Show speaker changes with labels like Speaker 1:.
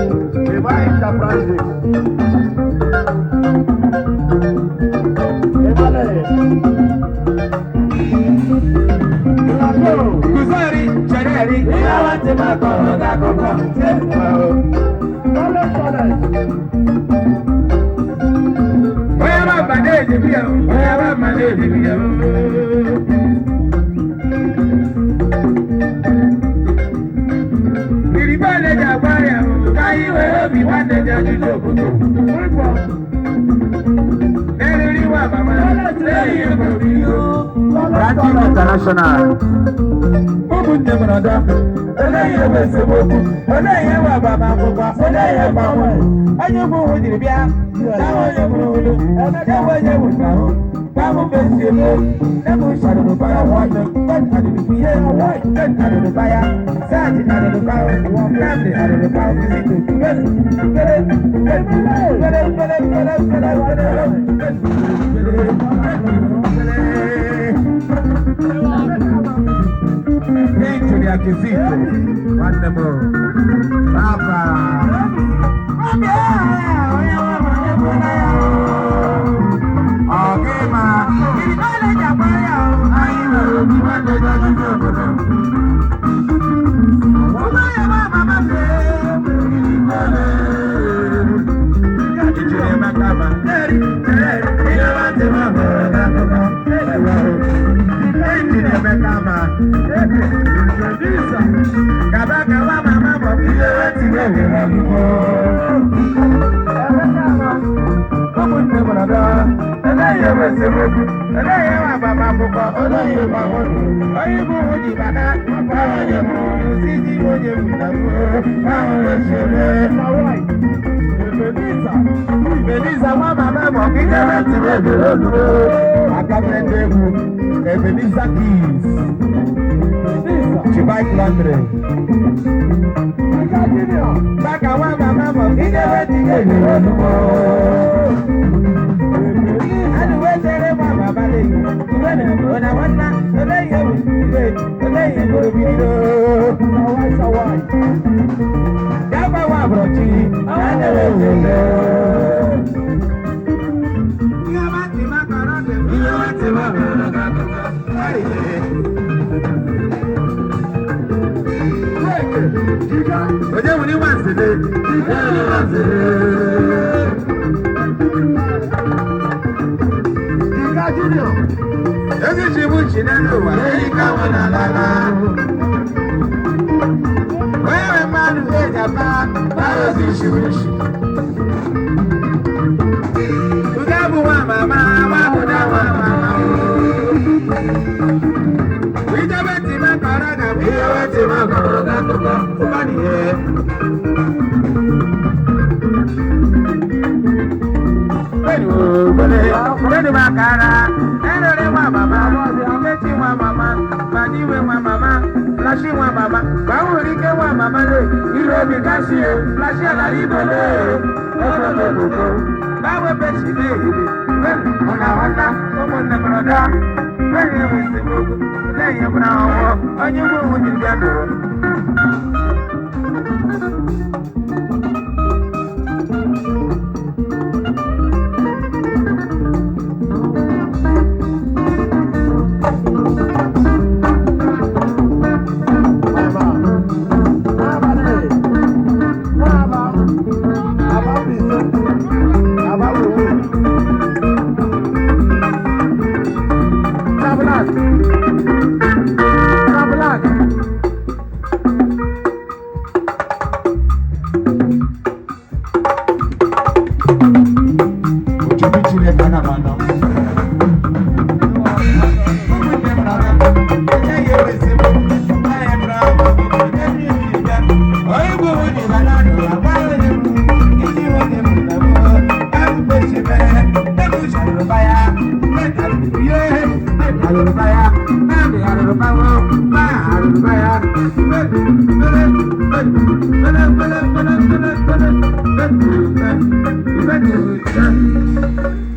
Speaker 1: Divine Enterprises. Emale.
Speaker 2: Guzori chere ihe nwantị m akọrọ gị akụkọ.
Speaker 1: College, college.
Speaker 2: Onye ma mma na-ejibi ya, onye ma mma na-ejibi ya. Ìrìbá lè jà gbá ya, ka anyị were obi nwanne ji ajụjụ obodo. N'eriri nwa mama, n'eyi ego bido.
Speaker 3: Ranking International.
Speaker 2: Ụmụnne m nọdụ, olee ihe bụ esemokwu, olee ihe bụ agbamakwụkwọ, olee ihe bụ ọnwụ? Onye ugwu hụ jiri bịa, na onye gburu olu, ewe onye wụrụ ahụ, gbamụ mesi eme, nne m sharụrụ baya nwanyị, ben arụrụ ihe, ben arụrụ baya, saji arụrụ baya, Nnamdi arụrụ baya, Kizito, kere, kere, kere, kere, kere, kere, kere, kere, kere, kere.
Speaker 3: Injinia Kizito. Nwanne m. Papa. Ọ gị ma. Anyị nwere obi nwanne ji ajụjụ obodo. Injinia Emeka ma. Ihe nwantị m hụrụ n'akụkọ. Injinia Emeka ma. Gaba gaba mama mọ ihe nwantị m hụrụ n'akụkọ. Ụmụnne m nọdụ, elee ihe bụ esemokwu, elee ihe bụ agbamakwụkwọ, olee ihe bụ ọhụrụ, onye bụ hụ ji bata, ahụ onye bụ si ji onye bụ na mbụ, ahụ esere. Ebenezer nwa mama mọ ihe nwantị m hụrụ n'akụkọ. Aka m ndị egwu, Ebenezer Keys, Chibike Laundry. Baka nwa mama mọ ihe nwantị m hụrụ n'akụkọ. Aluwetere nwa mama le, uwe na ona nwanna, olee ihe bụ ire, olee ihe bụ obido. Gaba nwa abụrọchi, na nnewe wele. Ihe nwantị m akọrọ gị, ihe nwantị m akọrọ gị akụkọ. Onye nwere nwa nsede? Onye nwere nwa nsede? Ezi chi bụ chi n'elu ụwa, enyi ka nwa na ala. Onye nwe mmadụ eji apa, na ozi shirishi. Uga bụ nwa mama, nwa bụda nwa mama. Ijebe ntị m akọrọ ga bụ ihe ntị m akọrọ ga akụkọ, ụba na ihe. Gbenu makara, erere nwa mama, Nkechi nwa mama, Badiwe nwa mama, Flashi nwa mama, Gbanwere ike nwa mama le, Ire obi kashie, Flashi alara ibe le, Efe ebubo, Gbanwe pechi le ehibe, Gbenu ụna nwanna, ụmụnne m nọda, Gbenu enwe esemokwu, lẹ́yìn ebuna ọwọ́, onye ugbo onwe jiri bịa dụrụ. Ojubi Chineke ana m anọ. Ụmụnne m nọrọ, enyeghị ewe esemokwu, anyị mụrụ agbamakwụkwọ, onye bụ nwunye na na-anọ, agbaghị onye bụ iji nwunye m na mbụ, ahụ echi mere, nne m charụrụ ba ya, nne arụrụ ihe, nne arụrụ ba ya, nnamdị arụrụ ba wo, ma arụrụ ba ya, mere, mere, mere, mere, mere, mere, mere, mere, mere, mere, mere, mere.